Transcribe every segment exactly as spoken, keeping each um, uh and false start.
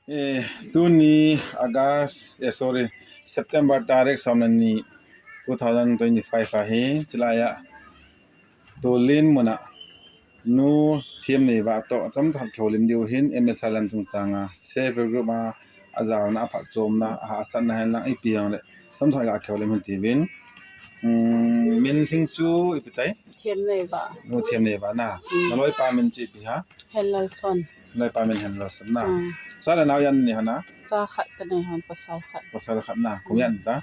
Eh, tuni August, eh, sorry, September tarik som le ni, two thousand twenty-five ahi, chulaiya Tolin muna nu Themneiva toh chomcha kihoulim diu hin M S R lam chungchanga self help group a ajaona, aphatchomna, ahahsatna henlang ipi jongle chomcha ga kihoulim hin tiuvin. Hmm, min lhing chu ipi tai? Themneiva. Nu Themneiva na. Hmm. Naloipa min chu ipi ham? Henlalson. Naloipa min Henlalson na. Hmm. Cha le nao ijat nahi ham? Cha khat kanei hon, pasal khat. Pasal khat na. Kum ijat ta?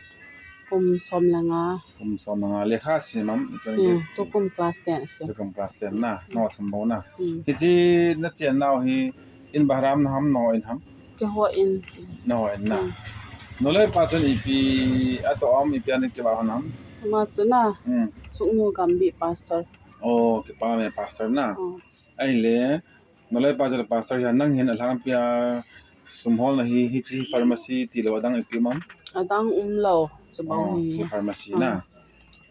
Kum som le nga. Kum som le nga. Lekha sim am? Hmm. Tukum class ten asi. Tukum class ten na. Hmm. Nao thum bou na. Hmm. Hiche nachen nau hi in bhara a nahom, nahon ham? Keiho in. Nahon na. Hmm. Naloipa chun ipi atoh am, ipi a nakivah hon ham? Ama chu na. Hmm. Sugnu Gambih pastor. Oh, kipa me pastor na. Oh. Ahile, naloipa chu pastor ahi, nang hin alhangpia sum holna hi, hiche pharmacy tilou adang ipi um am? Adang umlou, chu bou hi. Oh, hiche pharmacy na.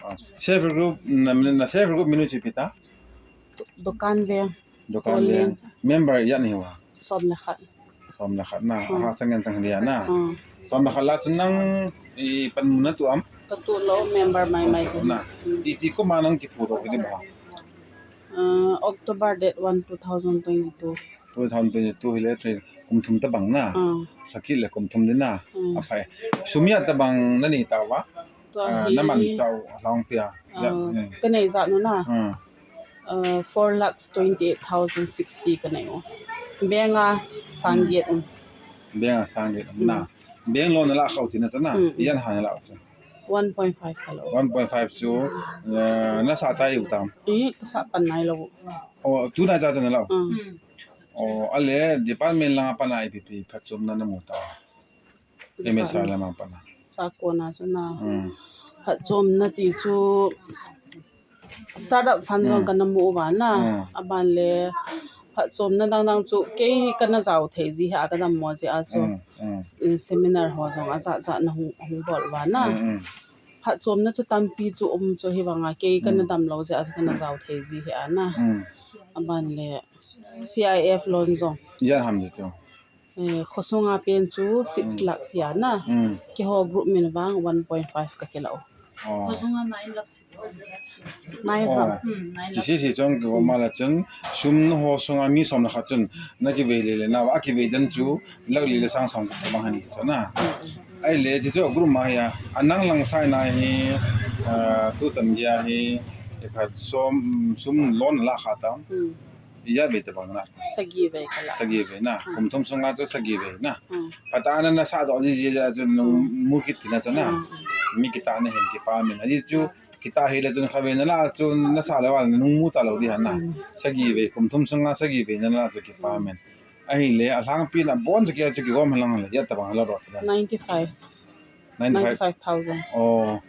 Ah. Oh. Self group, na, na self group min chu ipi ta? Dukan Veng. Dukan Veng. Member ijat nahiuva? Som le khat. Som le khat na. Hmm. Aha, chang ngen chang dia na. Hmm. Som le khat lah chun nang ipanmun natoh am? Katoh lou, member maimai. Katoh na. Hmm. Iti kum a nang kiphudoh kit ding ham? Ah, October date one, two thousand twenty-two. Two thousand twenty-two hile, kum thum tabang na. Hmm. Lhakit le kum thum ding na. Hmm. Aphai. Sum ijat tabang nanei tauva? Tua hi, ah, naman chau alhangpia. Ah, ijat, eh, kanei jat nu na. Hmm. Ah, four lakhs twenty-eight thousand sixty kanei u. Bank a sang get um. Bank a sang get um na. Hmm. Bank loan nalah khah u tina chu na. Hmm. Ijat ham nalah u chu? One point five kalo. One point five chu, eh, nasah chai u tam? Eh, kasah pan nailou. Oh, tuna cha cha nalah u. Hmm. Oh, ahile department lang a pat a ipi ipi phatchomna namu ta? M S R lam a pat a. Chakona chu na. Hmm. Phatchomna ti chu startup fund jong, hmm, kana mu uva na. Hmm. Aban le phatchomna dang dang chu kei kana jao thei ji hia kadammo jeh a chu. Hmm, hmm. S-, seminar ho jong ajat jat nahung, hung bol uva na. Hmm, hmm. Phatchomna chu tampi chu um chu, hivanga kei kana, hmm, damlou jeh a chu kana jao thei ji hia na. Hmm. Aban le C I F loan jong. Ijat ham ji chu? Eh, khosunga pen chu six, hmm, lakhs hia na. Hmm. Keiho group min vang one point five kakilah u. Oh. Khosunga nine lakhs. Nine, oh, ham? Hmm, nine lakhs. Sisi si chong ki, hmm, ma la chun, sum nangho sunga mi som le khat chun nakivei le le na, akivei dan chu lakh li le sang som tabang ahi ti chu na. Hmm. Ahile hiche chu group ma hia, anang lang saina hi, ah, tuchan geiya hi, ikhat som, sum loan nalah khah tam? Hmm. Ijat vei tabang nalah? Sagi vei kalah. Sagi vei na. Hmm. Kum thum sunga chu sagi vei na. Hmm. Phatah a nasah doh ji ji a chu nung, hmm, mu kit tina chu na. Hmm. Mi kitah nahin kipa min. Ajeh chu kitah hile chun khatvei nalah chu nasah lou a nung mu talou ding ham na. Hmm. Sagi vei, kum thum sunga sagi vei nalah chu kipa min. Hmm. Ahile alhangpi na boncha keiya chu kigom hen lang le, ijat tabang la doh tina? Ninety-five. Ninety-five. Ninety-five thousand. Oh,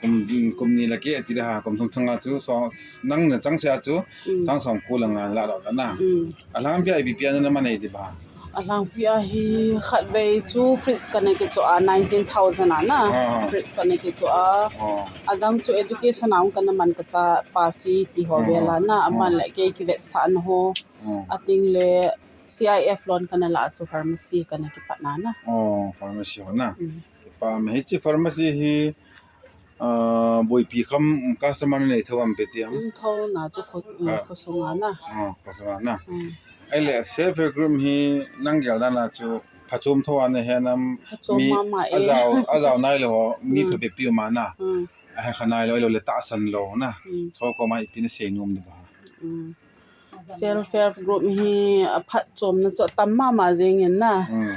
kum, kum ni le keh ati le ha, kum thum thum a chu, so, nang na chang sia chu, mm, sang som ko le nga lah doh ta na. Mm. Alhangpi a ipi ipi a naman nei ding ham? Alhangpi a hi khatvei chu fridge kana kichoh a, nineteen thousand a na. Ah. Fridge kana kichoh a. Ah. Adang chu education a hung kana man kachapa fee ti ho, ah, vel a na. Ah. Aman le kei kivetsahna ho. Ah. Ating le C I F loan kana lah chu pharmacy kana kipat na na. Oh, pharmacy ho na. Mm. Kipa me. Hiche pharmacy hi, ah, boipi kham customer nei thou am pe ti am? Um, thou na chu kho, ah, khosunga na. Ah, khosunga na. Mm. Ahile self help group hi nang gel dan a chu phachom thou a nahe nam? Phachom mi mama e. Ajao, ajao nailou ho, mi, mm, phabep pi um a na. Mm. Ahe kha nailou, ahilou le tahsan lou na. Mm. Chu koma ipi nasei nom ding ham? Mm. Self help group hi aphatchomna chu atam mama jeng in na. Hmm.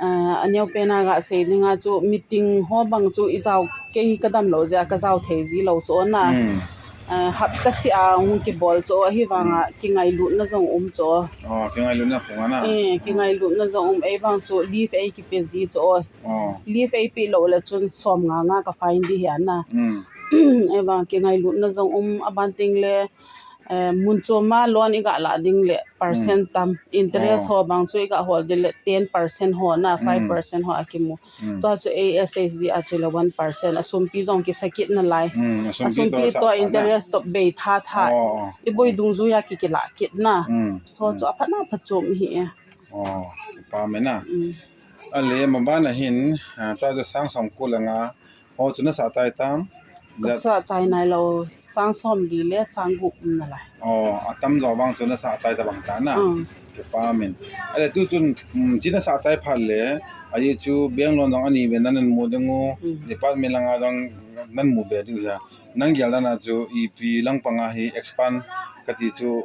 Ah, aneopen a gasei dinga chu meeting ho bang chu ijao, kei kadam lou jeh a kajao thei ji lou chu na. Hmm. Ah, hapta seh a hung kibol chu, ahivanga, hmm, kingailutna jong um chu. Oh, kingailutna pung a na. Eh, kingailutna jong um, ahivang chu leave eikipe ji chu. Oh. Leave eipe lou le chun som nga nga ka fine ding hi a na. Hmm. Ahivang kingailutna jong um, aban teng le eh, mun chom a loan iga lah ding le percent, mm, tam, interest, oh, ho bang chu iga hol ding le ten percent ho na, mm, five percent ho akimu. Mm. Tua chu A S H G a chu le one percent, asumpi jong kisa kit nalai. Mm, asumpi, asumpi toh, toh sa, interest toh bei tha tha. Oh, oh. Iboi, oh, dungjui a ki, kilah kit na. Mm. So, mm, chu aphatna phachom hi e. Oh, kipa me na. Mm. Ale, maban a hin, ah, tua chu sang som ko le nga ho chu na sah chai tam? Ka sah chai nai lou, sang som li le sang gup um nalai. Oh, atam jo vang chu na sah chai tabang ta na. Mm. Kipa me. Ale, tu chun, um, chi na sah chai phat le, ahi chu bank loan jong ani ve nan mu ding u, mm, department langa jong nan mu be ding u hia. Nang gel dan a chu ipi lang panga hi expand kati chu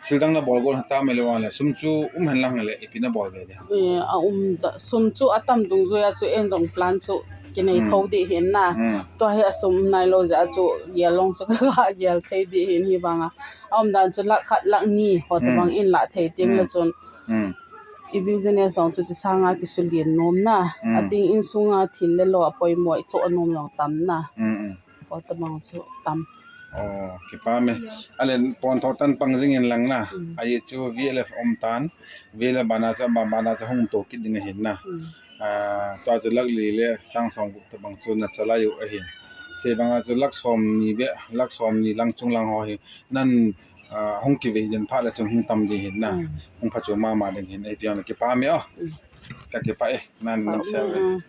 thil dang na bol got ha tam le vang le, sum chu um hen lang le, ipi na bol be dia? Eh, a um da, sum chu atam dungjui a chu en jong plan chu kinei, hmm, tho di hin na. Hmm. Tua hi a sum um nai lou jeh a chu gel long chu ka gel thei di hin hi vang a. A um dan chu lakh khat lakh ni ho tabang, hmm, in la thei ting le, hmm, chun. Hmm. I business jong chu chi sanga kisulin nom na. Hmm. Ating insunga thil le lo a poimo i cho nom jong tam na. Hmm, hmm. Ho tabang chu tam. Oh, kipa me. Ale, pon tho tan pang jing in lang na. Mm. Ahi chu V L F um tan. V L F bana chu, ba-, bana chu hung to kit ding ahin na. Mm. Ah, tua chu lakh li le sang som gup tabang chu na chalai u ahin. Sei banga chu lakh som ni be, lakh som ni lang chung lang ho hi. Nan, ah, hung kivei den phat le chun hung tam ding hin na. Mm. Hung phachu mama ding hin. Ipi jong le kipa me o. Mm. Ka kipa e. Nan, nan, mm, share e. Mm.